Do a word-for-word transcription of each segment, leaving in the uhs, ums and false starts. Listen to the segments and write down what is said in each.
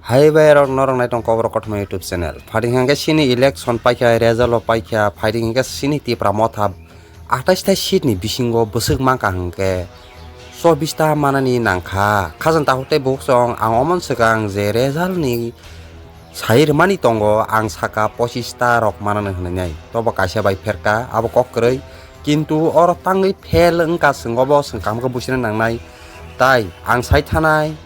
Hai bai rok, norok nai tong Kokborok Kothoma YouTube channel. Phaidi hwnkhe chini election paikha, result o paikha, phaidi hwnkhe chini Tipra Motha atais ta seat ni bisingo bwswk mankha hwnkhe chobbish ta manani nangkha. Khajang takhuk tei bukhuk chwng ang omon swkang je result ni sai rwmani tongo, ang saka pochis ta rok manani hwnwi. Tobo kaisa bai pherka, abo kok kwrwi. Kintu oro tangwi fail wngkha, chwng obo chwng kaham khe buchina nangnai. Tai ang sai thanai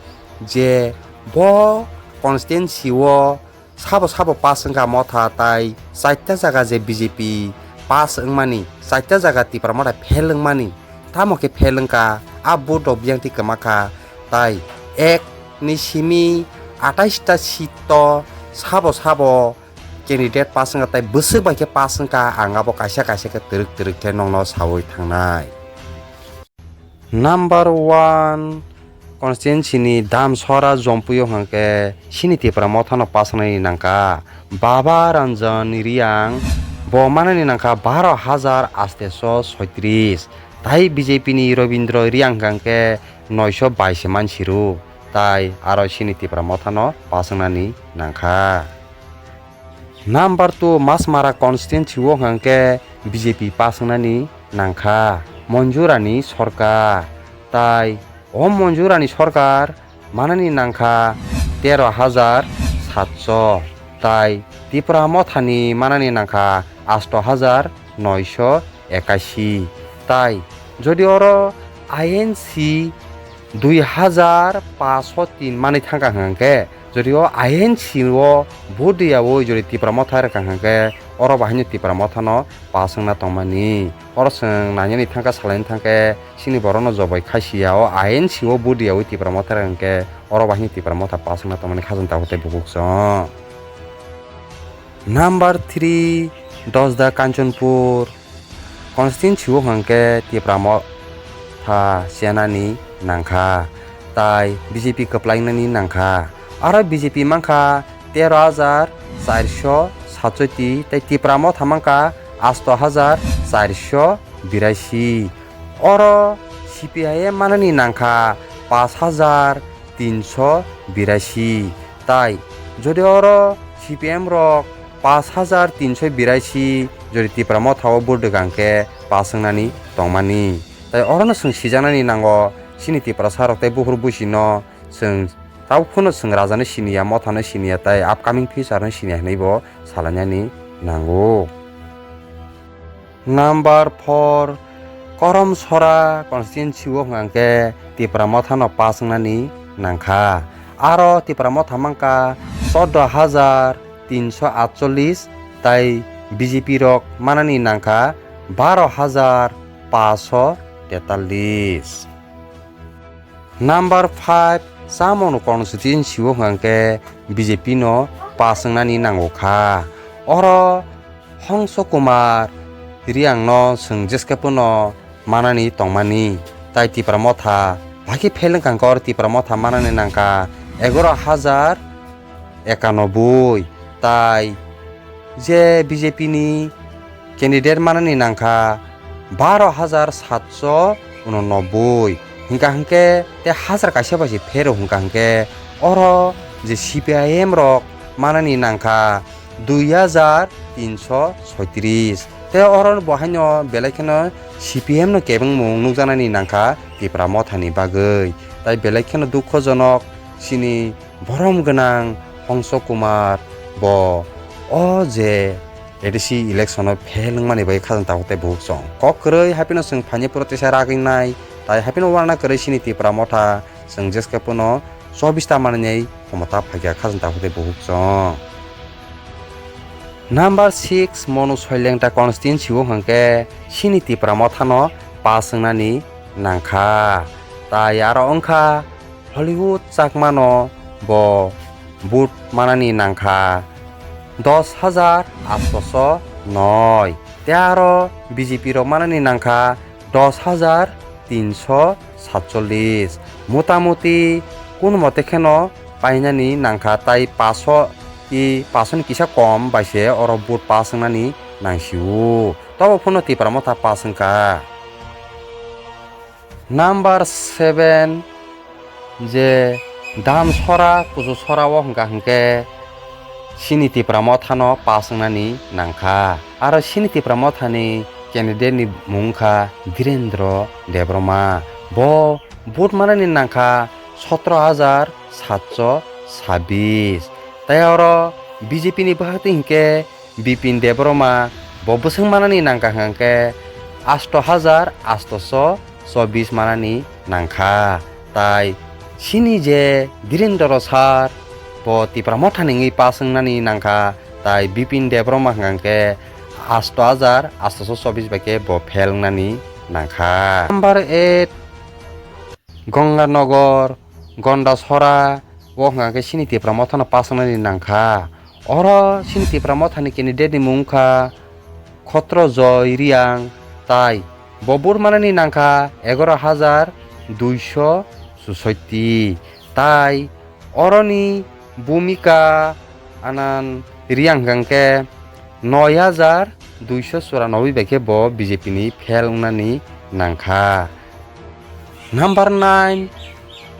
je bo constituency o sabo sabo pass wngkha Motha, tai chaita jaga je B J P pass wngmani, chaita jaga Tipra Motha fail wngmani, tamo khe fail wngkha, a vote rok biyang twi kwma kha, tai ek ni simi atais ta seat to sabo sabo candidate pass wngkha, tai bwswk bai khe pass wngkha, ang abo kaisa kaisa khe twrwk twrwk khe nokno saui thangnai. Number one constituency ni Damsora Jompuio hwnkhe chini Tipra Mothano pass wngnani nangkha Baba Ranjan Reang, bo manani nangkha baro hajar asteso soitris, tai B J P ni Robindra Reang hwnkhe noiso bais mansiru, tai aro chini Tipra Mothano pass wngnani nangkha. Number two Masmara constituency o hwnkhe B J P pass wngnani nangkha Monjurani Sarkar, tai o Monjurani Sarkar manani nangkha tero hajar satso, tai Tipra Mothani manani nangkha asto hajar noiso ekashi, tai jodi oro I N C dui hajar paso tin manwi thangkha hwnkhe, jodi o I N C o vote riyaui jodi Tipra Motha rwkha hwnkhe, oro bahaino Tipra Mothano pass wngna tongmani. Oro chwng nainani thangkha, salaini thangkhe chini borokno jobai khaisiya, o I N C o vote riyaui Tipra Motha rwkha hwnkhe, oro bahaino Tipra Motha pass wngna tongmani khajang takhuk tei bukhuk chwng. Number three Dosda Kanchanpur constituency o hwnkhe Tipra Motha chenani nangkha, tai B J P kwplainani nangkha. Aro B J P mankha tero hajar charso satsoiti, tai Tipra Motha mankha asto hajar charso birasi. Oro C P I M manani nangkha pash hajar tinso birasi, tai jodi oro C P M rok pash hajar tinso birasi jodi Tipra Motha o vote rwkha hwnkhe pass wngnani tongmani. Tai orono chwng sijaknani nango, chini Tiprasa rok tei buphuru bwsino chwng tabuk phano chwng rajano siniya, Mothano siniya, tai upcoming future no siniya hinwi bo salainani nango. Number four Koromsora constituency o hwnkha hwnkhe Tipra Mothano pass wngnani nangkha. Aro Tipra Motha mankha chordo hajar tinso atchollis, tai B J P rok manani nangkha baro hajar paso tetallis. Number five Chamonu constituency o hwnkha hwnkhe B J P no pass wngnani nango kha. Oro Hongso Kumar Reang no chwng jeskhe phano manani tongmani, tai Tipra Motha bai khe fail wngkha hwnkhe oro Tipra Motha manani nangkha egaro hajar ekanoboi, tai je B J P ni candidate manani nangkha baro hajar satso unonobboi. Hwnkha hwnkhe tei hajar kaisa bai se phero hwnkha hwnkhe oro je C P I M rok manani nangkha dui hajar tinso soitris. Tei oro bo haino belai kheno C P M no kebengmung nukjaknani nangkha Tipra Mothani bagwi. Tai belai kheno dukhojonok chini borom gwnang Hongso Kumar bo o je A D C election o fail wngmani bai khajang takhuk tei bukhuk chwng. Kok kwrwi haphino chwng phaini protest ragwi nai, tai haphino uana kwrwi chini Tipra Motha chwng jeskhe phano chobbish ta manwi khomota phaikha khajang takhuk tei bukhuk chwng. Number six Monu Soilengta constituency o hwnkhe chini Tipra Mothano pass wngnani nangkha. Tai aro wngkha Hollywood Chakmano bo vote manani nangkha dos hajar atso noi. Tei aro B J P rok manani nangkha dos hajar tinso satchollis. Motamuti kun mote kheno painani nangkha, tai paso i pasoni kisa kom bai se oro vote pass wngnani nangsio. Tobo phano Tipra Motha pass wngkha. Number seven je Dam sora, kusu sora o hwnkha hwnkhe chini Tipra Mothano pass wngnani nangkha. Aro chini Tipra Mothani candidate ni mung wngkha Dhirendra Debbarma. Bo vote manani nangkha sotro hajar satso sabis. Tai oro B J P ni bwkhak twi hwnkhe Bipin Debbarma bo bwswk manani nangkha hwnkhe asto hajar asto so chobis manani nangkha. Tai chini je Dhirendra sir bo Tipra Mothani wngwi pass wngnani nangkha, tai Bipin Debbarma hwnkhe asto hajar asto so chobis bai khe bo fail wngnani nangkha. Number eight, Ganganagar, Gandachara, o hwnkha khe chini Tipra Mothano pass wngnani nangkha. Oro chini Tipra Mothani candidate ni mung wngkha Khotrojoy Reang, tai bo vote manani nangkha egaro hajar duiso susotti. Tai oroni Bhumika Anand Reang hwnkha khe noi hajar duiso churanobboi bai khe bo B J P ni fail wngnani nangkha. Number nine,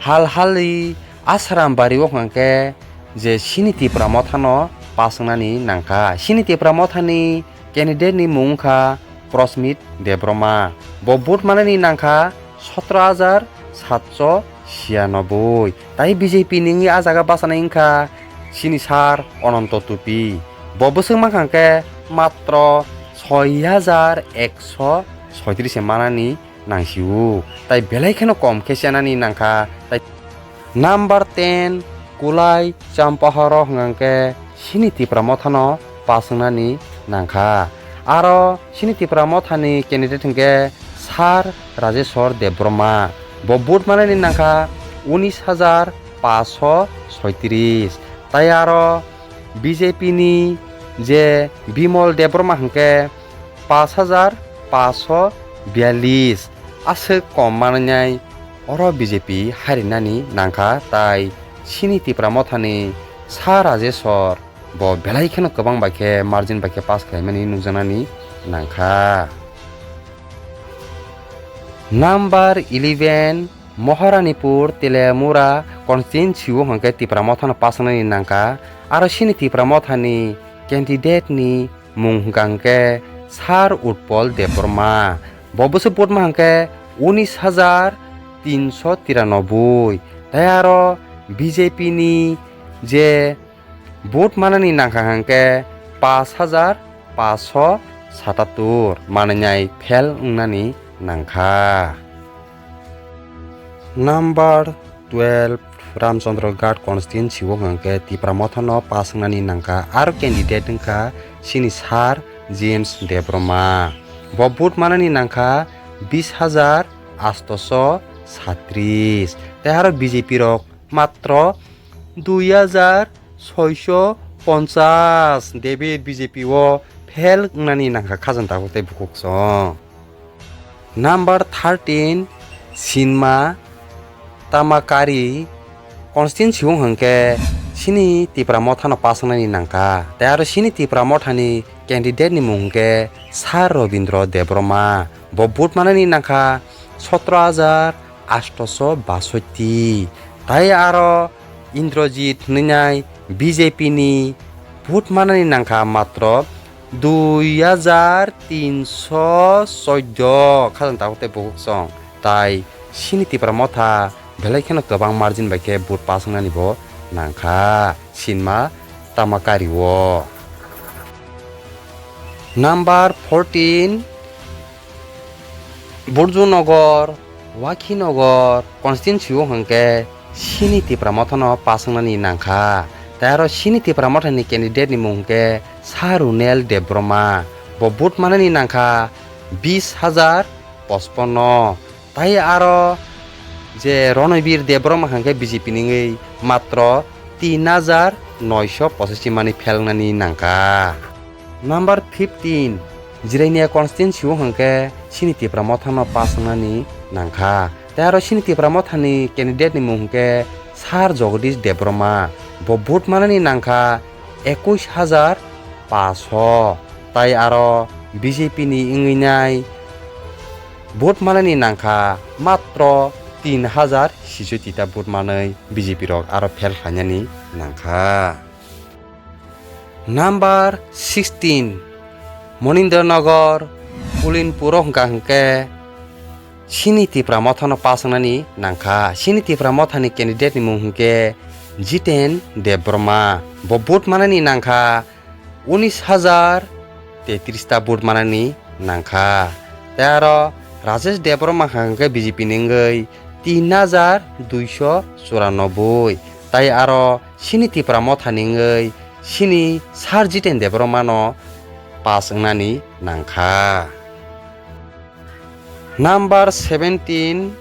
Halhali Asarambari o hwnkha khe je chini Tipra Mothano pass wngnani nangkha. Chini Tipra Mothani candidate ni mung wngkha Prosmit Debbarma. Bo vote manani nangkha sotro hajar satso siyanoboi. Tai B J P ni wngwi ah jaga bachanai wngkha chini sir Ananto Tupi. Bo bwswk mankha hwnkhe matro soi hajar ekso soitris se manani nangsio. Tai belai kheno kom khe chenani nangkha. Tai number ten, Kulai Champaharo hwnkha khe chini Tipra Mothano pass wngnani nangkha. Aro chini Tipra Mothani candidate hwnkhe Sir Rajeshwar Debbarma. Bo vote manani nangkha unis hajar paso soitris. Tai aro B J P ni je Bimol Debbarma hwnkhe pash hajar paso biyalish. Aswk kom manwi oro B J P harinani nangkha, tai chini Tipra Mothani Sir Rajeshwar bo belai kheno kwbang bai khe margin bai khe pass khlaimani nukjaknani nangkha. Number eleven, Maharanipur Teliamura constituency o hwnkhe Tipra Mothano pass wngnani nangkha. Aro chini Tipra Mothani candidate ni mung hwnkha hwnkhe Sir Utpal Debbarma. Bo bwswk vote ma hwnkhe unis hajar tinso tiranoboi. Tai aro B J P ni je vote manani nangkha hwnkhe pash hajar paso satattur manwi fail wngnani nangkha. Number twelve, Ramchandra Ghat constituency o hwnkhe Tipra Mothano pass wngnani nangkha, aro candidate wngkha chini Sir James Debbarma. Bo vote manani nangkha bis hajar astoso satris. Tai aro B J P rok matro dui hajar soiso ponchas David B J P o fail wngnani nangkha khajang tabuk tei bukhuk song. Number thirteen, Sinma Tamakari constituency o hwnkhe chini Tipra Mothano pass wngnani nangkha. Tai aro chini Tipra Mothani candidate ni mung hwnkhe Sir Robindra Debbarma. Bo vote manani nangkha sotro hajar astoso basotti. Tai aro Indrajit hwnwi nai B J P ni vote manani nangkha matro dui hajar tinso soddo khajang tabuk tei bukhuk song. Tai chini Tipra Motha belai kheno kwbang margin bai khe vote pass wngnani bo nangkha Sinma Tamakari o. Number fourteen, Burjunagar, Wakhinagar constituency o hwnkhe chini Tipra Mothano pass wngnani nangkha. Tai aro chini Tipra Mothani candidate ni mung hwnkhe Sir Runel Debbarma. Bo vote manani nangkha bis hajar pochpanno. Tai aro je Ronobir Debbarma hwnkhe B J P ni wngwi matro tin hajar noisho pochashi mani phelnani nangkha. Number fifteen, Jirania constituency o hwnkhe chini Tipra Mothano pass wngnani nangkha. Tai aro chini Tipra Mothani candidate ni mung hwnkhe Sir Jagadish Debbarma. Bo vote manani nangkha ekush hajar paso. Tai aro B J P ni wngwi nai vote manani nangkha matro tin hajar sichoti ta vote manwi B J P rok aro fail khlainani nangkha. Number sixteen, Monindra Nagar, Pulinpuro hwnkha hwnkhe chini Tipra Mothano pass wngnani nangkha. Chini Tipra Mothani candidate ni mung hwnkhe Jiten Debbarma. Bo vote manani nangkha unis hajar tetris ta vote manani nangkha. Tei aro Rajesh Debbarma hwnkha hwnkhe B J P ni wngwi tin hajar duiso churanobboi. Tai aro chini Tipra Mothani wngwi chini Sir Jiten Debbarmano pass wngnani nangkha. Number seventeen,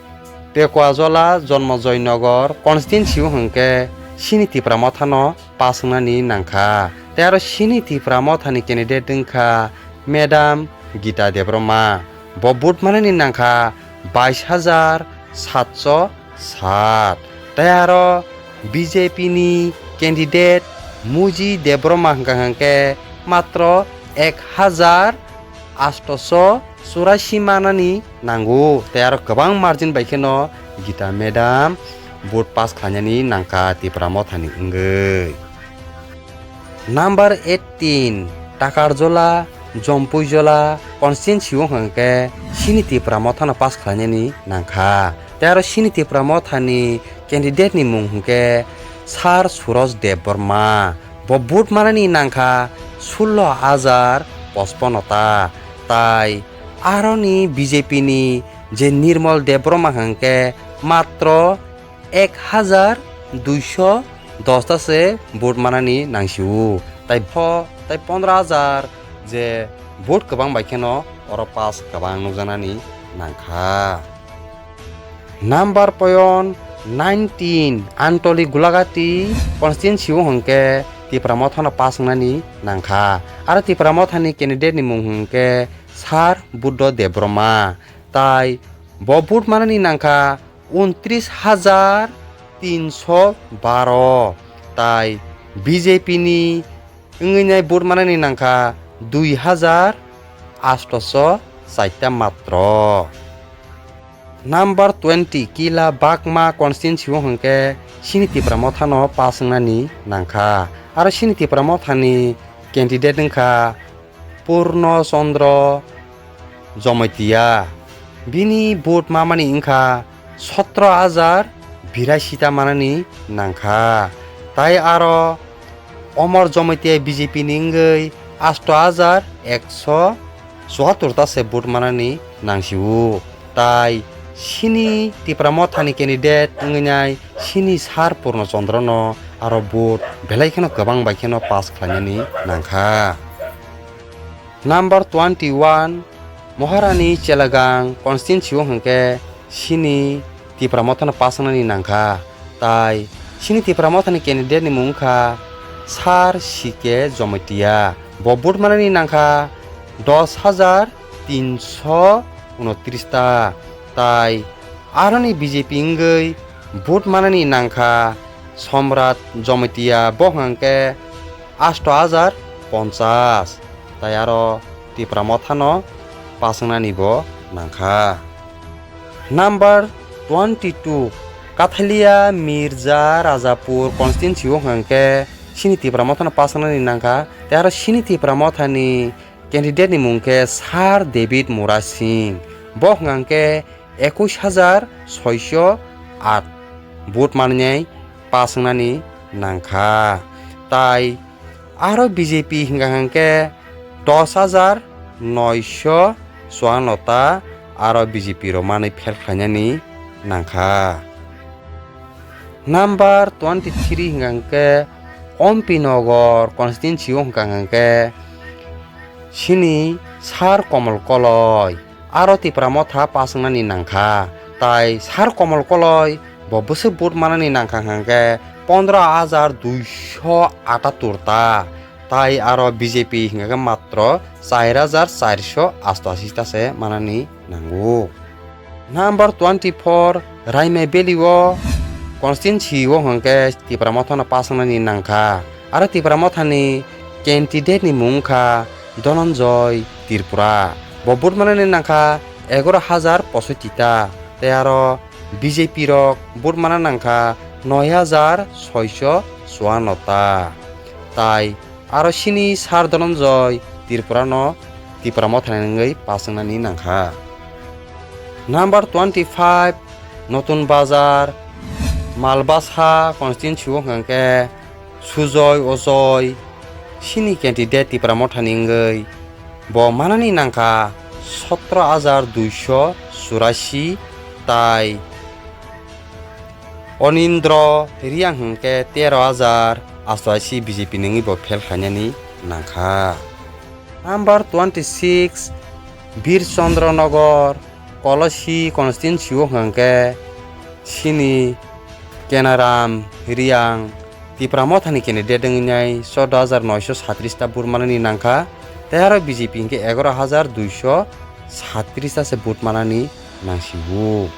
Pekuajola Jonmojoy Nagar constituency o hwnkhe chini Tipra Mothano pass wngnani nangkha. Tei aro chini Tipra Mothani candidate wngkha Madam Gita Debbarma. Bo vote manani nangkha bais hajar satso sat. Tei aro B J P ni candidate Muji Debbarma hwnkha hwnkhe matro ek hajar atso churasi manani nango. Tei aro kwbang margin bai kheno Gita Madam vote pass khlainani nangkha Tipra Mothani wngwi. Number eighteen, Takarjola, Jompuijola constituency o hwnkhe chini Tipra Mothano pass khlainani nangkha. Tei aro chini Tipra Mothani candidate ni mung hwnkhe Sir Suraj Debbarma. Bo vote manani nangkha sullo hajar pochpono ta. Tai aroni B J P ni je Nirmal Debbarma hwnkhe matro ek hajar duiso dos ta se vote manani nangsio. Tai pho, tai pondro hajar je vote kwbang bai kheno oro pass kwbang nukjaknani nangkha. Number point nineteen, Antoli Gulagati constituency o hwnkhe Tipra Mothano pass wngnani nangkha. Aro Tipra Mothani candidate ni mung hwnkhe Sir Buddho Debbarma. Tai bo vote manani nangkha untris hajar tinso baro. Tai B J P ni wngwi nai vote manani nangkha dui hajar atso char ta matro. Number twenty, Kila Bagma constituency o hwnkhe chini Tipra Mothano pass wngnani nangkha. Aro chini Tipra Mothani candidate wngkha Purno Chandra Jamatia. Bini vote mamani wngkha sotro hajar birasi ta manani nangkha. Tai aro Omor Jamatia B J P ni wngwi atso hajar ekso chuattor ta se vote manani nangsio. Tai chini Tipra Mothani candidate wngwi nai chini Sir Purno Chandra no aro vote belai kheno kwbang bai kheno pass khlainani nangkha. Number twenty-one, Maharani Chelagang constituency o hwnkhe chini Tipra Mothano pass wngnani nangkha. Tai chini Tipra Mothani candidate ni mung wngkha Sir C K Jamatia. Bo vote manani nangkha dos hajar tinso unotris ta. Tai aroni B J P wngwi vote manani nangkha Somrat Jamatia, bo hwnkhe atso hajar ponchas. Tai aro Tipra Mothano pass wngnani bo nangkha. Number twenty-two, Kathalia Mirza Rajapur constituency o hwnkhe chini Tipra Mothano pass wngnani nangkha. Tai aro chini Tipra Mothani candidate ni mung khe Sir David Murasing. Bo hwnkhe ekush hajar soiso at vote manwi pass wngnani nangkha. Tai aro B J P hwnkha hwnkhe dos hajar noiso chuanno ta aro B J P rok manwi fail khlainani nangkha. Number twenty-three hwnkha hwnkhe Ompi Nagar constituency o hwnkha hwnkhe chini Sir Komol Koloi. Aro Tipra Motha pass wngnani nangkha. Tai Sir Komol Koloi bo bwswk vote manani nangkha hwnkhe pondro hajar duiso atattor ta. Tai aro B J P hwnkhe matro char hajar charso astashi ta se manani nango. Number twenty-four, Raimai Valley o constituency o hwnkhe Tipra Mothano pass wngnani nangkha. Aro Tipra Mothani candidate ni mung wngkha Dhananjay Tripura. Bo vote manani nangkha egaro hajar posotti ta. Tei aro B J P rok vote mana nangkha noi hajar soiso chuano ta. Tai aro chini Sir Dhananjay Tripura no Tipra Motha ni wngwi pass wngnani nangkha. Number twenty five, Notun Bazar, Malbasa constituency o hwnkhe Sujoy Ojoy, chini candidate Tipra Motha ni wngwi bo manani nangkha sotro hajar duiso churasi tai Onindro Riang hwnkhe tero hajar asto ashi B J P ni wngwi bo fail khlainani nangkha. Number twenty six, Bir Chandra Nagar, Kolosi constituency o hwnkhe chini Kenaram Riang Tipra Motha ni candidate wngwi nai chordo hajar noisho satris ta vote manani nangkha, tei aro B J P hwnkhe egaroh hajar duisho satris ta se vote manani nangsigo.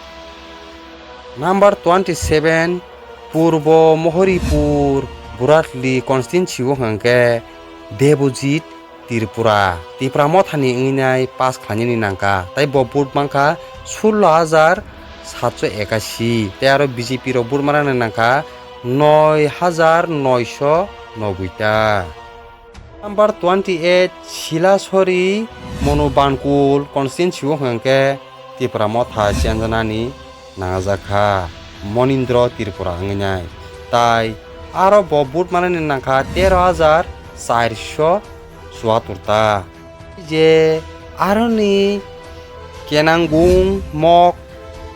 Number twenty seven, Purbo Mohoripur, Buratli constituency o hwnkhe Debojit Tripura, Tipra Motha ni wngwi nai pass khlainani nangkha, tai bo vote mankha sullo hajar satso ekashi, tei aro B J P rok vote manani nangkha noi hajar noisho noboi ta. Number twenty eight, Silasori Monu Bankul constituency o hwnkhe Tipra Motha chenjanani nangajak kha Monindro Tripura wngwi nai. Tai aro bo vote manani nangkha tero hajar charsho chuatur ta. Je aroni Kenanggung Mok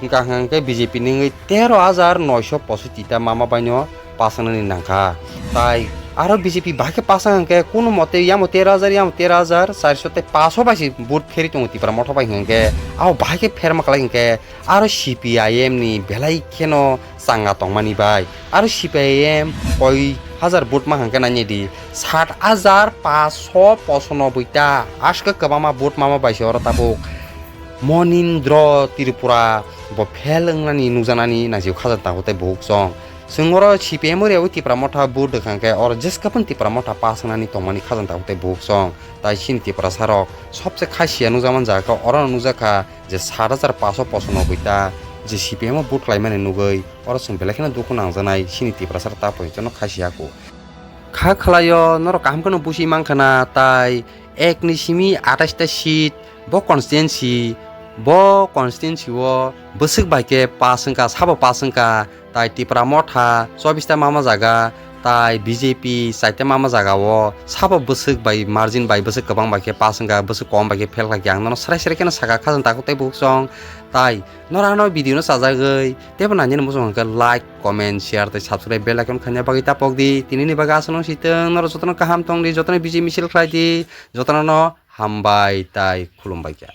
wngkha hwnkhe B J P ni wngwi tero hajar noisho posotti ta mama baino pass wngnani nangkha. Tai aro B J P bahai khe pass wngkha hwnkhe kunu mote yamo tero hajar, yamo tero hajar charsho tei paso bai se vote pheri tongo Tipra Motha bai hwnkhe abo bahai khe pherma kwlai hwnkhe aro C P I M ni belai kheno changa tongmani bai. Aro C P I M koi hajar vote ma hwnkhe nai di, sat hajar paso poso noboi ta, aske kwbangma vote mama bai se oro tabuk. Monindro Tripura bo fail wngnani nukjaknani nangsigo khajang tango tei buhuk chwng. Chwng oro C P I M o riyaui Tipra Motha vote rwkha hwnkhe oro jeskapun Tipra Motha pass wngnani tongmani khajang tango tei buhuk chwng. Tai chini Tiprasa rok sobse khasia nukjakmani jaga khe orono nukjakha je sat hajar paso poso noboi ta je C P I M o vote khlaimani nugwi oro chwng belai kheno dukhu nangjaknai chini Tiprasa rok ta poito no khasia kho. Kha khlaio norok kaham kheno busi mankha na tai ek ni simi atais ta seat bo constituency, bo constituency o bwswk bai khe pass wngkha, sabo pass wngkha, tai Tipra Motha chobis ta mama jaga, tai B J P char ta mama jaga o sabo bwswk bai margin bai bwswk kwbang bai khe pass wngkha, bwswk kom bai khe fail kha khe ang nono srai srai kheno saka khajang takhuk tei buhuk chwng. Tai norok ano video no chajagwi teibo nainani muchung hwnkhe like, comment, share tei subscribe bell icon khaina bagwi tapok di. Tinini bagwi aswk no sitwng, norok jotono kaham tong di, jotono bijik misil khlai di, jotono no hambai tai khulumbai kha.